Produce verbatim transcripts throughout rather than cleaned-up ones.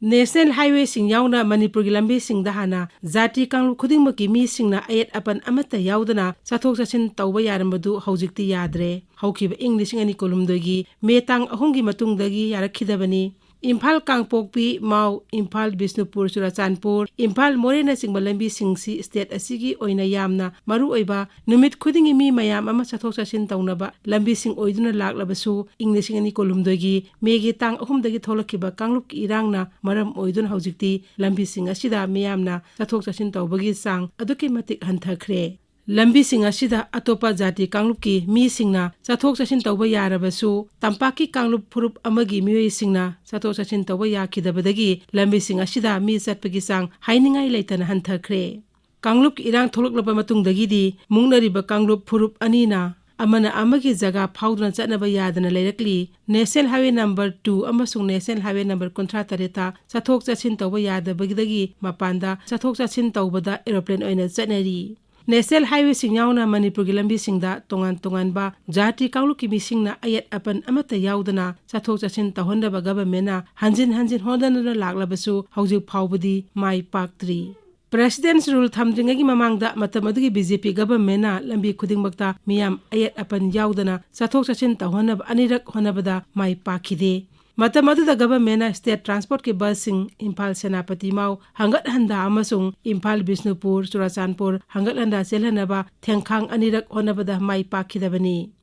National ꯍꯥꯏꯋꯦꯁꯤꯡ ꯌꯥꯎꯅ ꯃꯅꯤꯄꯨꯔꯒꯤ ꯂꯝꯕꯤꯁꯤꯡꯗ ꯍꯥꯟꯅ ꯖꯥꯇꯤ ꯀꯥꯡꯂꯨꯞ ꯈꯨꯗꯤꯡꯃꯛꯀꯤ ꯃꯤꯁꯤꯡꯅ ꯑꯌꯦꯠ ꯑꯄꯟ ꯑꯃꯠꯇ ꯌꯥꯎꯗꯅ ꯆꯠꯊꯣꯛ ꯆꯠꯁꯤꯟ ꯇꯧꯕ ꯌꯥꯔꯝꯕꯗꯨ ꯍꯧꯖꯤꯛꯇꯤ ꯌꯥꯗ꯭ꯔꯦ꯫ ꯍꯧꯈꯤꯕ ꯏꯪ ꯂꯤꯁꯤꯡ ꯑꯅꯤ ꯀꯨꯟꯍꯨꯝꯗꯣꯏꯒꯤ ꯃꯦ ꯇꯥꯡ ꯑꯍꯨꯝꯒꯤ ꯃꯇꯨꯡꯗꯒꯤ ꯌꯥꯔꯛꯈꯤꯗꯕꯅꯤ꯫ ꯏꯝꯐꯥꯜ ꯀꯥꯡꯄꯣꯛꯄꯤ, ꯃꯥꯎ, ꯏꯝꯐꯥꯜ ꯕꯤꯁꯅꯨꯄꯨꯔ, ꯆꯨꯔꯥꯆꯥꯟꯄꯨꯔ, ꯏꯝꯐꯥꯜ ꯃꯣꯔꯦꯅꯆꯤꯡꯕ ꯂꯝꯕꯤꯁꯤꯡꯁꯤ ꯁ꯭ꯇꯦꯠ ꯑꯁꯤꯒꯤ ꯑꯣꯏꯅ ꯌꯥꯝꯅ ꯃꯔꯨ ꯑꯣꯏꯕ, ꯅꯨꯃꯤꯠ ꯈꯨꯗꯤꯡꯒꯤ ꯃꯤ ꯃꯌꯥꯝ ꯑꯃ ꯆꯠꯊꯣꯛ ꯆꯠꯁꯤꯟ ꯇꯧꯅꯕ ꯂꯝꯕꯤꯁꯤꯡ ꯑꯣꯏꯗꯨꯅ ꯂꯥꯛꯂꯕꯁꯨ, ꯏꯪ ꯂꯤꯁꯤꯡ ꯑꯅꯤ ꯀꯨꯟꯍꯨꯝꯗꯣꯏꯒꯤ ꯃꯦꯒꯤ ꯇꯥꯡ ꯑꯍꯨꯝꯗꯒꯤ ꯊꯣꯛꯂꯛꯈꯤꯕ ꯀꯥꯡꯂꯨꯞꯀꯤ ꯏꯔꯥꯡꯅ ꯃꯔꯝ ꯑꯣꯏꯗꯨꯅ ꯍꯧꯖꯤꯛꯇꯤ ꯂꯝꯕꯤꯁꯤꯡ ꯑꯁꯤꯗ ꯃꯤꯌꯥꯝꯅ ꯆꯠꯊꯣꯛ ꯆꯠꯁꯤꯟ ꯇꯧꯕꯒꯤ ꯆꯥꯡ ꯑꯗꯨꯛꯀꯤ ꯃꯇꯤꯛ ꯍꯟꯊꯈ꯭ꯔꯦ꯫ ꯂꯝꯕꯤꯁꯤꯡ ꯑꯁꯤꯗ ꯑꯇꯣꯞꯄ ꯖꯥꯇꯤ ꯀꯥꯡꯂꯨꯞꯀꯤ ꯃꯤꯁꯤꯡꯅ ꯆꯠꯊꯣꯛ ꯆꯠꯁꯤꯟ ꯇꯧꯕ ꯌꯥꯔꯕꯁꯨ, ꯇꯝꯄꯥꯛꯀꯤ ꯀꯥꯡꯂꯨꯞ ꯐꯨꯔꯨꯞ ꯑꯃꯒꯤ ꯃꯤꯑꯣꯏꯁꯤꯡꯅ ꯆꯠꯊꯣꯛ ꯆꯠꯁꯤꯟ ꯇꯧꯕ ꯌꯥꯈꯤꯗꯕꯗꯒꯤ ꯂꯝꯕꯤꯁꯤꯡ ꯑꯁꯤꯗ ꯃꯤ ꯆꯠꯄꯒꯤ ꯆꯥꯡ ꯍꯥꯏꯅꯤꯡꯉꯥꯏ ꯂꯩꯇꯅ ꯍꯟꯊꯈ꯭ꯔꯦ꯫ ꯀꯥꯡꯂꯨꯞꯀꯤ ꯏꯔꯥꯡ ꯊꯣꯛꯂꯛꯂꯕ ꯃꯇꯨꯡꯗꯒꯤꯗꯤ ꯃꯨꯛꯅꯔꯤꯕ ꯀꯥꯡꯂꯨꯞ ꯐꯨꯔꯨꯞ ꯑꯅꯤꯅ ꯑꯃꯅ ꯑꯃꯒꯤ ꯖꯒꯥ ꯐꯥꯎꯗꯨꯅ ꯆꯠꯅꯕ ꯌꯥꯗꯅ ꯂꯩꯔꯛꯂꯤ꯫ ꯅꯦꯁꯅꯦꯜ ꯍꯥꯏꯋꯦ ꯅꯝꯕꯔ ꯇꯨ ꯑꯃꯁꯨꯡ ꯅꯦꯁꯅꯦꯜ ꯍꯥꯏꯋꯦ ꯅꯝꯕꯔ ꯀꯨꯟꯊ꯭ꯔꯥ ꯇꯔꯦꯠꯇ ꯆꯠꯊꯣꯛ ꯆꯠꯁꯤꯟ ꯇꯧꯕ ꯌꯥꯗꯕꯗꯒꯤ ꯃꯄꯥꯟꯗ ꯆꯠꯊꯣꯛ ꯆꯠꯁꯤꯟ ꯇꯧꯕꯗ ꯑꯦꯔꯣꯄ꯭ꯂꯦꯟ ꯑꯣꯏꯅ ꯆꯠꯅꯔꯤ꯫ ꯅꯦꯁꯅꯦꯜ ꯍꯥꯏꯋꯦꯁꯤꯡ ꯌꯥꯎꯅ ꯃꯅꯤꯄꯨꯔꯒꯤ ꯂꯝꯕꯤꯁꯤꯡꯗ ꯇꯣꯉꯥꯟ ꯇꯣꯉꯥꯟꯕ ꯖꯥꯇꯤ ꯀꯥꯡꯂꯨꯞꯀꯤ ꯃꯤꯁꯤꯡꯅ ꯑꯌꯦꯠ ꯑꯄꯟ ꯑꯃꯠꯇ ꯌꯥꯎꯗꯅ ꯆꯠꯊꯣꯛ ꯆꯠꯁꯤꯟ ꯇꯧꯍꯟꯅꯕ ꯒꯚꯔꯟꯃꯦꯟꯅ ꯍꯟꯖꯤꯟ ꯍꯟꯖꯤꯟ ꯍꯣꯠꯅꯗꯨꯅ ꯂꯥꯛꯂꯕꯁꯨ ꯍꯧꯖꯤꯛ ꯐꯥꯎꯕꯗꯤ ꯃꯥꯏ ꯄꯥꯛꯇ꯭ꯔꯤ꯫ ꯄ꯭ꯔꯦꯁꯤꯗꯦꯟꯠꯁ ꯔꯨꯜ ꯊꯝꯗ꯭ꯔꯤꯉꯩꯒꯤ ꯃꯃꯥꯡꯗ ꯃꯇꯝ ꯑꯗꯨꯒꯤ ꯕꯤ ꯖꯦ ꯄꯤ ꯒꯚꯔꯟꯃꯦꯟꯅ ꯂꯝꯕꯤ ꯈꯨꯗꯤꯡꯃꯛꯇ ꯃꯤꯌꯥꯝ ꯑꯌꯦꯠ ꯑꯄꯟ ꯌꯥꯎꯗꯅ ꯆꯠꯊꯣꯛ ꯆꯠꯁꯤꯟ ꯇꯧꯍꯟꯅꯕ ꯑꯅꯤꯔꯛ ꯍꯣꯠꯅꯕꯗ ꯃꯥꯏ ꯄꯥꯛꯈꯤꯗꯦ꯫ ꯃꯇꯝ ꯑꯗꯨꯗ ꯒꯚꯔꯟꯃꯦꯟꯅ ꯁ꯭ꯇꯦꯠ ꯇ꯭ꯔꯥꯟꯁꯄꯣꯔꯠꯀꯤ ꯕꯁꯁꯤꯡ ꯏꯝꯐꯥꯜ ꯁꯦꯅꯥꯄꯇꯤ ꯃꯥꯎ ꯍꯪꯒꯠ ꯍꯟꯗꯥ ꯑꯃꯁꯨꯡ ꯏꯝꯐꯥꯜ ꯕꯤꯁꯅꯨꯄꯨꯔ ꯆꯨꯔꯥꯆꯥꯟꯄꯨꯔ ꯍꯪꯒꯠ ꯍꯟꯗꯥ ꯆꯦꯜꯍꯟꯅꯕ ꯊꯦꯡꯈꯥꯡ ꯑꯅꯤꯔꯛ ꯍꯣꯠꯅꯕꯗ ꯃꯥꯏ ꯄꯥꯛꯈꯤꯗꯕꯅꯤ꯫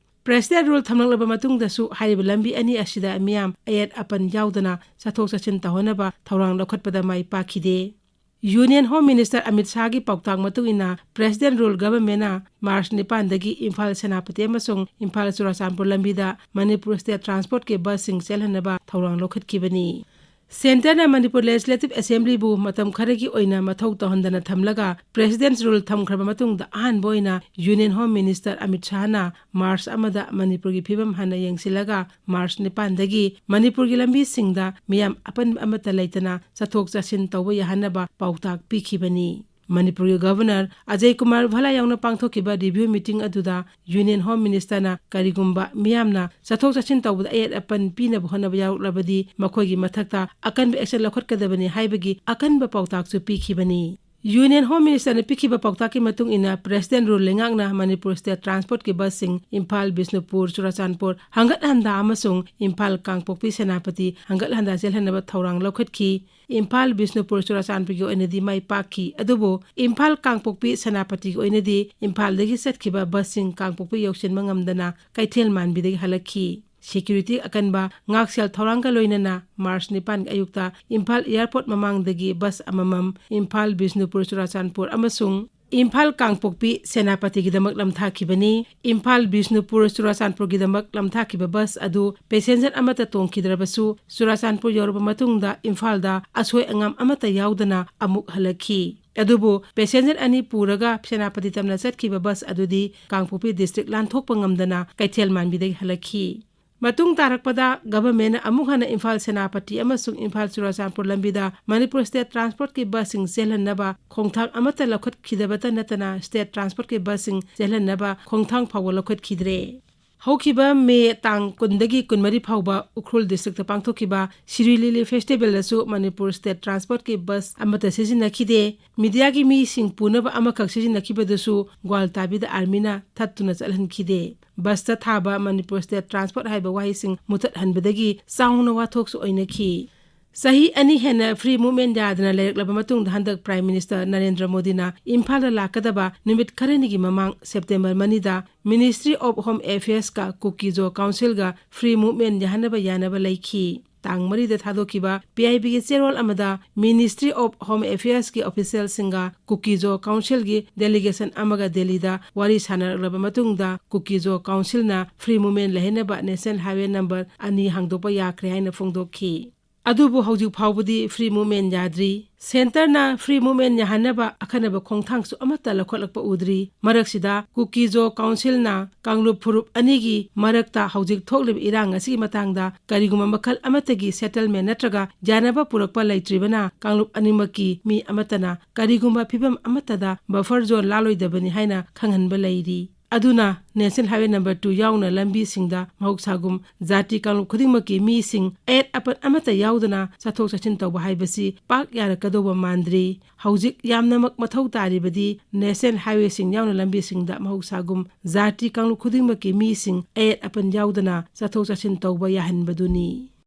ꯄ꯭ꯔꯦꯁꯤꯗꯦꯟꯠ ꯔꯨꯜ ꯊꯝꯂꯛꯂꯕ ꯃꯇꯨꯡꯗꯁꯨ ꯍꯥꯏꯔꯤꯕ ꯂꯝꯕꯤ ꯑꯅꯤ ꯑꯁꯤꯗ ꯃꯤꯌꯥꯝ ꯑꯌꯦꯠ ꯑꯄꯟ ꯌꯥꯎꯗꯅ ꯆꯠꯊꯣꯛ ꯆꯠꯁꯤꯟ ꯇꯧꯍꯟꯅꯕ ꯊꯧꯔꯥꯡ ꯂꯧꯈꯠꯄꯗ ꯃꯥꯏ ꯄꯥꯛꯈꯤꯗꯦ꯫ ꯌꯨꯅꯤꯌꯟ ꯍꯣꯝ ꯃꯤꯅꯤꯁꯇꯔ ꯑꯃꯤꯠ ꯁꯥꯍꯒꯤ ꯄꯥꯎꯇꯥꯛ ꯃꯇꯨꯡ ꯏꯟꯅ ꯄ꯭ꯔꯦꯁꯤꯗꯦꯟꯠ ꯔꯨꯜ ꯒꯚꯔꯟꯃꯦꯟꯅ ꯃꯥꯔꯆ ꯅꯤꯄꯥꯟꯗꯒꯤ ꯏꯝꯐꯥꯜ ꯁꯦꯅꯥꯄꯇꯤ ꯑꯃꯁꯨꯡ ꯏꯝꯐꯥꯜ ꯆꯨꯔꯥꯆꯥꯟꯄꯨꯔ ꯂꯝꯕꯤꯗ ꯃꯅꯤꯄꯨꯔ ꯁ꯭ꯇꯦꯠ ꯇ꯭ꯔꯥꯟꯁꯄꯣꯔꯠꯀꯤ ꯕꯁꯁꯤꯡ ꯆꯦꯜꯍꯟꯅꯕ ꯊꯧꯔꯥꯡ ꯂꯧꯈꯠꯈꯤꯕꯅꯤ꯫ ꯁꯦꯟꯇꯔꯅ ꯃꯅꯤꯄꯨꯔ ꯂꯦꯖꯤꯁꯂꯦꯇꯤꯚ ꯑꯦꯁꯦꯝꯕ꯭ꯂꯤꯕꯨ ꯃꯇꯝ ꯈꯔꯒꯤ ꯑꯣꯏꯅ ꯃꯊꯧ ꯇꯧꯍꯟꯗꯅ ꯊꯝꯂꯒ ꯄ꯭ꯔꯦꯁꯤꯗꯦꯟꯠꯁ ꯔꯨꯜ ꯊꯝꯈ꯭ꯔꯕ ꯃꯇꯨꯡꯗ ꯑꯍꯥꯟꯕ ꯑꯣꯏꯅ ꯌꯨꯅꯤꯌꯟ ꯍꯣꯝ ꯃꯤꯅꯤꯁꯇꯔ ꯑꯃꯤꯠ ꯁꯥꯍꯅ ꯃꯥꯔꯆ ꯑꯃꯗ ꯃꯅꯤꯄꯨꯔꯒꯤ ꯐꯤꯕꯝ ꯍꯟꯅ ꯌꯦꯡꯁꯤꯜꯂꯒ ꯃꯥꯔꯆ ꯅꯤꯄꯥꯟꯗꯒꯤ ꯃꯅꯤꯄꯨꯔꯒꯤ ꯂꯝꯕꯤꯁꯤꯡꯗ ꯃꯤꯌꯥꯝ ꯑꯄꯟꯕ ꯑꯃꯠꯇ ꯂꯩꯇꯅ ꯆꯠꯊꯣꯛ ꯆꯠꯁꯤꯟ ꯇꯧꯕ ꯌꯥꯍꯟꯅꯕ ꯄꯥꯎꯇꯥꯛ ꯄꯤꯈꯤꯕꯅꯤ꯫ ꯃꯅꯤꯄꯨꯔꯒꯤ ꯒꯚꯔꯅꯔ ꯑꯖꯌ ꯀꯨꯃꯥꯔ ꯚꯜꯂꯥ ꯌꯥꯎꯅ ꯄꯥꯡꯊꯣꯛꯈꯤꯕ ꯔꯤꯚꯤꯌꯨ ꯃꯤꯇꯤꯡ ꯑꯗꯨꯗ ꯌꯨꯅꯤꯌꯟ ꯍꯣꯝ ꯃꯤꯅꯤꯁꯇꯔꯅ ꯀꯔꯤꯒꯨꯝꯕ ꯃꯤꯌꯥꯝꯅ ꯆꯠꯊꯣꯛ ꯆꯠꯁꯤꯟ ꯇꯧꯕꯗ ꯑꯌꯦꯠ ꯑꯄꯟ ꯄꯤꯅꯕ ꯍꯣꯠꯅꯕ ꯌꯥꯎꯔꯛꯂꯕꯗꯤ ꯃꯈꯣꯏꯒꯤ ꯃꯊꯛꯇ ꯑꯀꯟꯕ ꯑꯦꯛꯁꯟ ꯂꯧꯈꯠꯀꯗꯕꯅꯤ ꯍꯥꯏꯕꯒꯤ ꯑꯀꯟꯕ ꯄꯥꯎꯇꯥꯛꯁꯨ ꯄꯤꯈꯤꯕꯅꯤ꯫ ꯌꯨꯅꯤꯌꯟ ꯍꯣꯝ ꯃꯤꯅꯤꯁꯇꯔꯅ ꯄꯤꯈꯤꯕ ꯄꯥꯎꯇꯥꯛꯀꯤ ꯃꯇꯨꯡ ꯏꯟꯅ ꯄ꯭ꯔꯦꯁꯤꯗꯦꯟ ꯔꯨꯜ ꯂꯩꯉꯥꯛꯅ ꯃꯅꯤꯄꯨꯔ ꯁ꯭ꯇꯦꯠ ꯇ꯭ꯔꯥꯟꯁꯄꯣꯔꯠꯀꯤ ꯕꯁꯁꯤꯡ ꯏꯝꯐꯥꯜ, ꯕꯤꯁꯅꯨꯄꯨꯔ, ꯆꯨꯔꯥꯆꯥꯟꯄꯨꯔ ꯍꯪꯒꯠ ꯍꯟꯗꯥ ꯑꯃꯁꯨꯡ ꯏꯝꯐꯥꯜ ꯀꯥꯡꯄꯣꯛꯄꯤ ꯁꯦꯅꯥꯄꯇꯤ ꯍꯪꯒꯠ ꯍꯟꯗꯥ ꯆꯦꯜꯍꯟꯅꯕ ꯊꯧꯔꯥꯡ ꯂꯧꯈꯠꯈꯤ꯫ ꯏꯝꯐꯥꯜ, ꯕꯤꯁꯅꯨꯄꯨꯔ, ꯆꯨꯔꯥꯆꯥꯟꯄꯨꯔꯒꯤ ꯑꯣꯏꯅꯗꯤ ꯃꯥꯏ ꯄꯥꯛꯈꯤ꯫ ꯑꯗꯨꯕꯨ ꯏꯝꯐꯥꯜ, ꯀꯥꯡꯄꯣꯛꯄꯤ, ꯁꯦꯅꯥꯄꯇꯤꯒꯤ ꯑꯣꯏꯅꯗꯤ ꯏꯝꯐꯥꯜꯗꯒꯤ ꯆꯠꯈꯤꯕ ꯕꯁꯁꯤꯡ ꯀꯥꯡꯄꯣꯛꯄꯤ ꯌꯧꯁꯤꯟꯕ ꯉꯝꯗꯅ ꯀꯩꯊꯦꯜ ꯃꯥꯟꯕꯤꯗꯒꯤ ꯍꯜꯂꯛꯈꯤ꯫ ꯁꯦꯀ꯭ꯌꯨꯔꯤꯇꯤ ꯑꯀꯟꯕ, ꯉꯥꯛꯁꯦꯜ ꯊꯧꯔꯥꯡꯒ ꯂꯣꯏꯅꯅ ꯃꯥꯔꯆ ꯅꯤꯄꯥꯟꯒꯤ ꯑꯌꯨꯛꯇ ꯏꯝꯐꯥꯜ ꯑꯦꯌꯔꯄꯣꯔꯠ ꯃꯃꯥꯡꯗꯒꯤ ꯕꯁ ꯑꯃꯃꯝ ꯏꯝꯐꯥꯜ, ꯕꯤꯁꯅꯨꯄꯨꯔ, ꯆꯨꯔꯥꯆꯥꯟꯄꯨꯔ ꯑꯃꯁꯨꯡ ꯏꯝꯐꯥꯜ, ꯀꯥꯡꯄꯣꯛꯄꯤ, ꯁꯦꯅꯥꯄꯇꯤꯒꯤꯗꯃꯛ ꯂꯝꯊꯥꯈꯤꯕꯅꯤ꯫ ꯏꯝꯐꯥꯜ, ꯕꯤꯁꯅꯨꯄꯨꯔ, ꯆꯨꯔꯥꯆꯥꯟꯄꯨꯔꯒꯤꯗꯃꯛ ꯂꯝꯊꯥꯈꯤꯕ ꯕꯁ ꯑꯗꯨ ꯄꯦꯁꯦꯟꯖꯔ ꯑꯃꯠꯇ ꯇꯣꯡꯈꯤꯗ꯭ꯔꯕꯁꯨ, ꯆꯨꯔꯥꯆꯥꯟꯄꯨꯔ ꯌꯧꯔꯕ ꯃꯇꯨꯡꯗ ꯏꯝꯐꯥꯜꯗ ꯑꯁꯣꯏ ꯑꯉꯥꯝ ꯑꯃꯠꯇ ꯌꯥꯎꯗꯅ ꯑꯃꯨꯛ ꯍꯜꯂꯛꯈꯤ꯫ ꯑꯗꯨꯕꯨ ꯄꯦꯁꯦꯟꯖꯔ ꯑꯅꯤ ꯄꯨꯔꯒ ꯁꯦꯅꯥꯄꯇꯤ ꯇꯝꯅ ꯆꯠꯈꯤꯕ ꯕꯁ ꯑꯗꯨꯗꯤ ꯀꯥꯡꯄꯣꯛꯄꯤ ꯗꯤꯁꯇ꯭ꯔꯤꯛ ꯂꯥꯟꯊꯣꯛꯄ ꯉꯝꯗꯅ ꯀꯩꯊꯦꯜ ꯃꯥꯟꯕꯤꯗꯒꯤ ꯍꯜꯂꯛꯈꯤ꯫ ꯃꯇꯨꯡ ꯇꯥꯔꯛꯄꯗ ꯒꯚꯔꯟꯃꯦꯟꯠꯅ ꯑꯃꯨꯛ ꯍꯟꯅ ꯏꯝꯐꯥꯜ ꯁꯦꯅꯥꯄꯇꯤ ꯑꯃꯁꯨꯡ ꯏꯝꯐꯥꯜ ꯆꯨꯔꯥꯆꯥꯟꯄꯨꯔ ꯂꯝꯕꯤꯗ ꯃꯅꯤꯄꯨꯔ ꯁ꯭ꯇꯦꯠ ꯇ꯭ꯔꯥꯟꯁꯄꯣꯔꯠꯀꯤ ꯕꯁꯁꯤꯡ ꯆꯦꯜꯍꯟꯅꯕ ꯈꯣꯡꯊꯥꯡ ꯑꯃꯠꯇ ꯂꯧꯈꯠꯈꯤꯗꯕꯇ ꯅꯠꯇꯅ ꯁ꯭ꯇꯦꯠ ꯇ꯭ꯔꯥꯟꯁꯄꯣꯔꯠꯀꯤ ꯕꯁꯁꯤꯡ ꯆꯦꯜꯍꯟꯅꯕ ꯈꯣꯡꯊꯥꯡ ꯐꯥꯎꯕ ꯂꯧꯈꯠꯈꯤꯗ꯭ꯔꯦ꯫ ꯍꯧꯈꯤꯕ ꯃꯦ ꯇꯥꯡ ꯀꯨꯟꯗꯒꯤ ꯀꯨꯟꯃꯔꯤ ꯐꯥꯎꯕ ꯎꯈ꯭ꯔꯨꯜ ꯗꯤꯁꯇ꯭ꯔꯤꯛꯇ ꯄꯥꯡꯊꯣꯛꯈꯤꯕ ꯁꯤꯔꯨꯏ ꯂꯤꯂꯤ ꯐꯦꯁꯇꯤꯚꯦꯜꯗꯁꯨ ꯃꯅꯤꯄꯨꯔ ꯁ꯭ꯇꯦꯠ ꯇ꯭ꯔꯥꯟꯁꯄꯣꯔꯠꯀꯤ ꯕꯁ ꯑꯃꯠꯇ ꯁꯤꯖꯤꯟꯅꯈꯤꯗꯦ꯫ ꯃꯤꯗꯤꯌꯥꯒꯤ ꯃꯤꯁꯤꯡ ꯄꯨꯅꯕ ꯑꯃꯈꯛ ꯁꯤꯖꯤꯟꯅꯈꯤꯕꯗꯨꯁꯨ ꯒ꯭ꯋꯥꯜꯇꯥꯕꯤꯗ ꯑꯥꯔꯃꯤꯅ ꯊꯠꯇꯨꯅ ꯆꯠꯍꯟꯈꯤꯗꯦ꯫ ꯕꯁꯇ ꯊꯥꯕ ꯃꯅꯤꯄꯨꯔ ꯁ꯭ꯇꯦꯠ ꯇ꯭ꯔꯥꯟꯁꯄꯣꯔꯠ ꯍꯥꯏꯕ ꯋꯥꯍꯩꯁꯤꯡ ꯃꯨꯊꯠꯍꯟꯕꯗꯒꯤ ꯆꯥꯎꯅ ꯋꯥꯊꯣꯛꯁꯨ ꯑꯣꯏꯅꯈꯤ꯫ ꯆꯍꯤ ꯑꯅꯤ ꯍꯦꯟꯅ ꯐ꯭ꯔꯤ ꯃꯨꯚꯃꯦꯟꯠ ꯌꯥꯗꯅ ꯂꯩꯔꯛꯂꯕ ꯃꯇꯨꯡꯗ ꯍꯟꯗꯛ ꯄ꯭ꯔꯥꯏꯝ ꯃꯤꯅꯤꯁꯇꯔ ꯅꯔꯦꯟꯗ꯭ꯔ ꯃꯣꯗꯤꯅ ꯏꯝꯐꯥꯜꯗ ꯂꯥꯛꯀꯗꯕ ꯅꯨꯃꯤꯠ ꯈꯔꯅꯤꯒꯤ ꯃꯃꯥꯡ ꯁꯦꯞꯇꯦꯝꯕꯔ ꯃꯔꯤꯗ Ministry of Home Affairsꯀ ꯀꯨꯀꯤꯖꯣ ꯀꯥꯎꯟꯁꯤꯜꯒ free movement ꯌꯥꯍꯟꯅꯕ ꯌꯥꯅꯕ ꯂꯩꯈꯤ꯫ ꯇꯥꯡ ꯃꯔꯤꯗ ꯊꯥꯗꯣꯛꯈꯤꯕ P I Bꯒꯤ ꯆꯦꯔꯣꯜ ꯑꯃꯗ Ministry of Home Affairsꯀꯤ ꯑꯣꯐꯤꯁꯤꯌꯦꯜꯁꯤꯡꯒ ꯀꯨꯀꯤꯖꯣ ꯀꯥꯎꯟꯁꯤꯜꯒꯤ ꯗꯦꯂꯤꯒꯦꯁꯟ ꯑꯃꯒ ꯗꯦꯜꯂꯤꯗ ꯋꯥꯔꯤ ꯁꯥꯟꯅꯔꯛꯂꯕ ꯃꯇꯨꯡꯗ ꯀꯨꯀꯤꯖꯣ ꯀꯥꯎꯟꯁꯤꯜꯅ free movement ꯂꯩꯍꯟꯅꯕ national highway number ꯑꯅꯤ ꯍꯥꯡꯗꯣꯛꯄ ꯌꯥꯈ꯭ꯔꯦ ꯍꯥꯏꯅ ꯐꯣꯡꯗꯣꯛꯈꯤ꯫ ꯑꯗꯨꯕꯨ ꯍꯧꯖꯤꯛ ꯐꯥꯎꯕꯗꯤ free movement ꯌꯥꯗ꯭ꯔꯤ꯫ Centreꯅ free movement ꯌꯥꯍꯟꯅꯕ ꯑꯈꯟꯅꯕ ꯈꯣꯡꯊꯥꯡꯁꯨ ꯑꯃꯠꯇ ꯂꯧꯈꯠꯂꯛꯄ ꯎꯗ꯭ꯔꯤ꯫ ꯃꯔꯛꯁꯤꯗ ꯀꯨꯀꯤꯖꯣ Councilꯅ ꯀꯥꯡꯂꯨꯞ ꯐꯨꯔꯨꯞ ꯑꯅꯤꯒꯤ ꯃꯔꯛꯇ ꯍꯧꯖꯤꯛ ꯊꯣꯛꯂꯤꯕ ꯏꯔꯥꯡ ꯑꯁꯤꯒꯤ ꯃꯇꯥꯡꯗ ꯀꯔꯤꯒꯨꯝꯕ ꯃꯈꯜ ꯑꯃꯠꯇꯒꯤ settlement ꯅꯠꯇ꯭ꯔꯒ ꯌꯥꯅꯕ ꯄꯨꯔꯛꯄ ꯂꯩꯇ꯭ꯔꯤꯕꯅ, ꯀꯥꯡꯂꯨꯞ ꯑꯅꯤꯃꯛꯀꯤ ꯃꯤ ꯑꯃꯠꯇꯅ ꯀꯔꯤꯒꯨꯝꯕ ꯐꯤꯕꯝ ꯑꯃꯠꯇꯗ buffer zone ꯂꯥꯜꯂꯣꯏꯗꯕꯅꯤ ꯍꯥꯏꯅ ꯈꯪꯍꯟꯕ ꯂꯩꯔꯤ꯫ ꯑꯗꯨꯅ National Highway number two ꯌꯥꯎꯅ ꯂꯝꯕꯤꯁꯤꯡꯗ ꯃꯍꯧꯁꯥꯒꯨꯝ ꯖꯥꯇꯤ ꯀꯥꯡꯂꯨꯞ ꯈꯨꯗꯤꯡꯃꯛꯀꯤ ꯃꯤꯁꯤꯡ ꯑꯌꯦꯠ ꯑꯄꯟ ꯑꯃꯠꯇ ꯌꯥꯎꯗꯅ ꯆꯠꯊꯣꯛ ꯆꯠꯁꯤꯟ ꯇꯧꯕ ꯍꯥꯏꯕꯁꯤ ꯄꯥꯛ ꯌꯥꯔꯛꯀꯗꯧꯕ ꯃꯥꯟꯗ꯭ꯔꯤ꯫ ꯍꯧꯖꯤꯛ ꯌꯥꯝꯅꯃꯛ ꯃꯊꯧ ꯇꯥꯔꯤꯕꯗꯤ National Highwayꯁꯤꯡ ꯌꯥꯎꯅ ꯂꯝꯕꯤꯁꯤꯡꯗ ꯃꯍꯧꯁꯥꯒꯨꯝ ꯖꯥꯇꯤ ꯀꯥꯡꯂꯨꯞ ꯈꯨꯗꯤꯡꯃꯛꯀꯤ ꯃꯤꯁꯤꯡ ꯑꯌꯦꯠ ꯑꯄꯟ ꯌꯥꯎꯗꯅ ꯆꯠꯊꯣꯛ ꯆꯠꯁꯤꯟ ꯇꯧꯕ ꯌꯥꯍꯟꯕꯗꯨꯅꯤ꯫